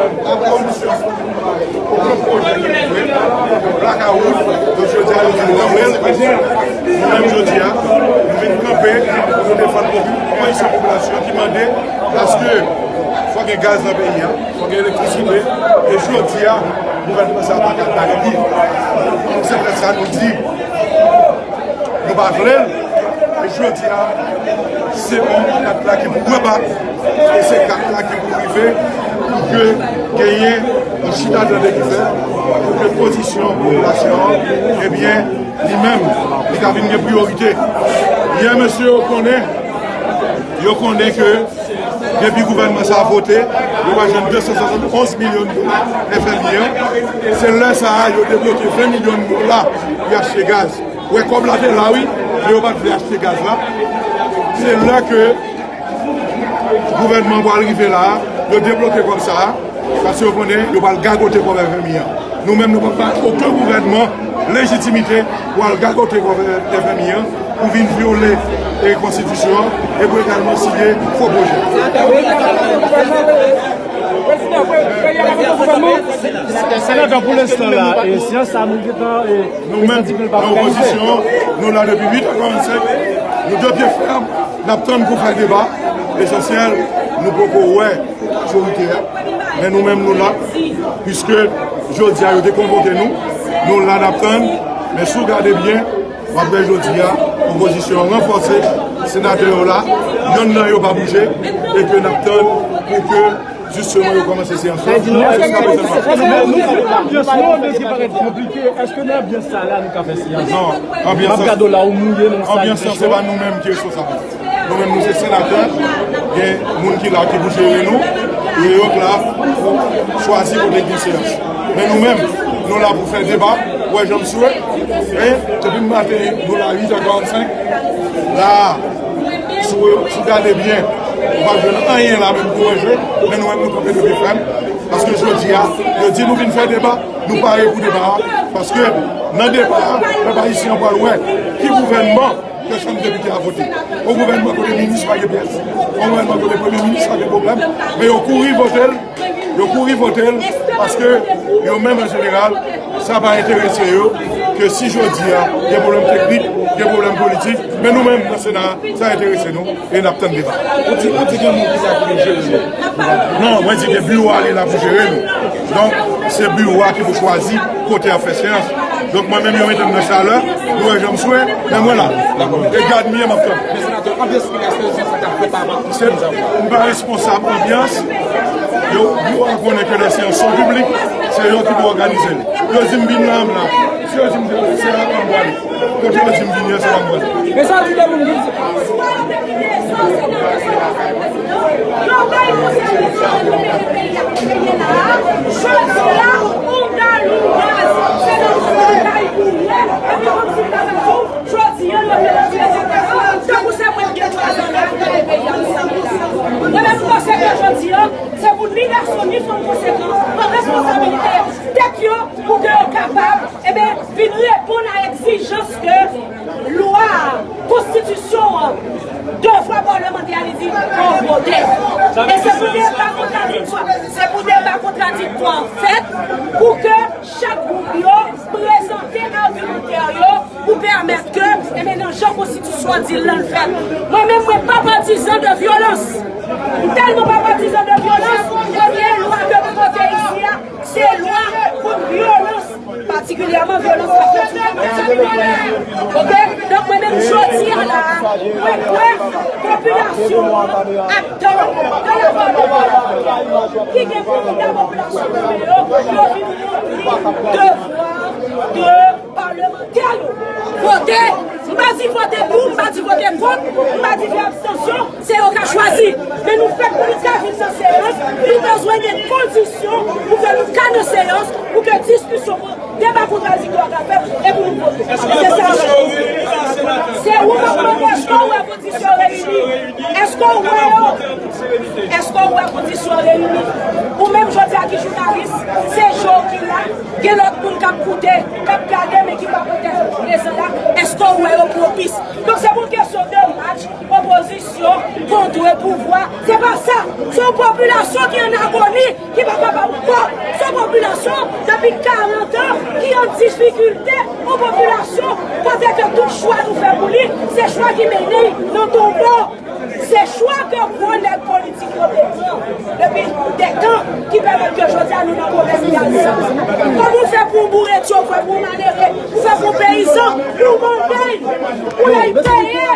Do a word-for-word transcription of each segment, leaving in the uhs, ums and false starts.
Apre omisyon, okenn pwojè ki rive, blakawout, donk jodi a, yo di nou pa vle l. Nou menm jodi a, nou vin kanpe, nou defann popi-, pozisyon popilasyon ki mande, paske fò gen gaz nan peyi a, fò gen elektrisite, e jodi a, gouvènman sa a pa ka bay li. Se pou sa nou di, nou pa vle l. E jodi a, se yon kat la ki pou rebat, e se kat la ki pou rive pou ke genyen yon chita tande ki fèt, pou ke pozisyon popilasyon an, ebyen, li menm, li ka vin gen priyorite. Yè, mesye yo konnen, yo konnen ke depi gouvènman sa a vote, yo va jwenn de san swasannonz milyon dola F M I an. Se lè sa a, yo debloke ven milyon dola pou y achte gaz. Ou wè, kòb la te la, wi, men yo pa t vle achte gaz la. Se lè ke gouvènman pral rive la a, yo debloke kòb sa a, paske yo konnen yo pral gagote kòb F M I an. Nou menm, nou p ap bay okenn gouvènman lejitimite pou al gagote kòb F M I an, pou vin vyole, e, konstitisyon an, e pou egalman siyen fo pwojè. Senatè, pou lenstan la, e, seyans sa nou gentan, e, nou menm, nan opozisyon, nou la depi uit è karannsenk, nou de pye fèm, n ap tann pou fè deba. Lesansyèl, nou poko wè majorite a, men nou menm nou la, piske jodi a yo te konvoke nou, nou la n ap tann, men si w gade byen, w ap wè jodi a, opozisyon an ranfòse, senatè yo la, yonn nan yo pa bouje, e ke n ap tann pou ke jisteman yo kòmanse seyans lan. Sa di nou, èske, èske, èske nan anbyans nou, anbyans ki parèt konplike, èske nan anbyans sa la nou ka fè seyans? Non, anbyans, m ap gade w la, ou mouye nan sa. Anbyans lan, se pa nou menm ki responsab. Nou menm, nou se senatè, gen moun ki la ki pou jere nou, e yo k la pou chwazi kote gen seyans. Men nou menm, nou la pou fè deba, ou wè jan m swe, e depi maten, nou la uit è karannsenk, la, si w, si w gade byen, ou pa jwenn anyen la menm pou manje, men nou menm, nou kanpe depi fèm, paske jodi a, yo di nou vin fè deba, nou pare pou deba a, paske nan deba a, pèp ayisyen an pral wè ki gouvènman ke Chanm Depite a vote. Yon gouvènman kote minis pa gen pyès, yon gouvènman kote premye minis pa gen pwoblèm, men yo kouri vote l, yo kouri vote l, paske yo menm an jeneral, sa pa enterese yo, ke si jodi a, gen pwoblèm teknik, gen pwoblèm politik, men nou menm nan Sena a, sa enterese nou, e n ap tann deba. Ou di, ou di gen moun ki la ki vin jere nou? Non, mwen di gen biwo a li la pou jere nou. Donk, se biwo a ki pou chwazi kote y ap fè seyans. Donk, mwen menm, yo mete m nan chalè, nou wè jan m swe, men mwen la. E gad m ye, m ap tann. Men senatè, anbyans ki rete, se sa k ap fè pa, pa, se, m pa responsab anbyans. Yo, biwo a konnen ke lè seyans son piblik, se yo ki pou òganize l. Yo di m vin la, m la. Si yo di m se la, m pral. Kote yo di m vini an, se la m pral. Men sa di de moun ki di. Yo bay konsèy de sante nan peyi a, peyi la. Jodi a, ou gaz ou gaz, se nan fon kay ou ye, epi kòmsi m ta di w, jodi a, yo te retire deplasman, tankou se mwen ki gen dwa nan peyi a. Mwen menm, m panse ke jodi a, se pou ni gason ni fanm konsekan pran responsabilite tèt yo pou ke yo kapab, eben, vin reponn a egzijans ke lwa a, konstitisyon an, devwa palmantè a, li di, fò w vote. E se pou deba kontradiktwa, se pou deba kontradiktwa fèt, pou ke chak gwoup yo prezante agimantè yo, pou pèmèt ke, eben, nan jan konstitisyon an di l lan, l fèt. Mwen menm, mwen pa patizan de vyolans. M tèlman pa patizan de vyolans, premye lwa ke m vote isi a, se lwa kont vyolans, patikilyèman vyolans k ap fèt sou fanm. Oke? Donk, mwen menm, jodi a la a, mwen kwè popilasyon an ap tann de la part de ki gen pou kida popilasyon an yo, yo vin ranpli devwa de palmantè yo. Vote! M pa di vote pou, m pa di vote kont, m pa di fè abstansyon, se yo k a chwazi. Men nou fèt pou nou ka vin nan seyans, nou bezwen gen kondisyon pou ke nou ka nan seyans, pou ke diskisyon, deba kontradiktwa ka fèt, e pou nou vote. Se sa. Se ou m ap mande, èske w wè kondisyon reyini? Èske w wè yo? Èske w wè kondisyon reyini? Ou menm jodi a ki jounalis, se je w ki la, gen lòt moun k ap koute, k ap gade, men ki pa petèt prezan la. Èske w wè yo pwopis? Donk, se pa yon kesyon de match, opozisyon, kontre, pouvwa. Se pa sa. Se yon popilasyon ki an agoni, ki pa kapab karant an ki an difikilte, yon popilasyon kote ke tout chwa nou fè pou li, se chwa ki mennen l nan tonbo. Se chwa ke gwo nèg politik yo te pran depi de tan ki pèmèt ke jodi a nou nan pwoblèm gazo. Kòman w fè pou yon boureti, w fè pou yon malere, w fè pou yon peyizan, pou w mande l, pou l al peye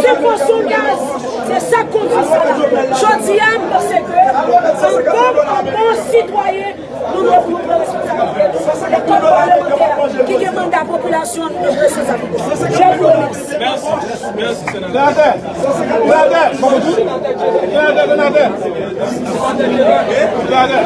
sibvansyon gaz? Se sa k kondui sa la. Jodi a, m panse ke an bon, an bon sitwayen, nou dwe pou nou pran responsabilite nou. E kòm palmantè ki gen manda popilasyon, nou dwe pran responsabilite. Je vous remercie. Mèsi, mèsi, senatè. Senatè, senatè, senatè, senatè.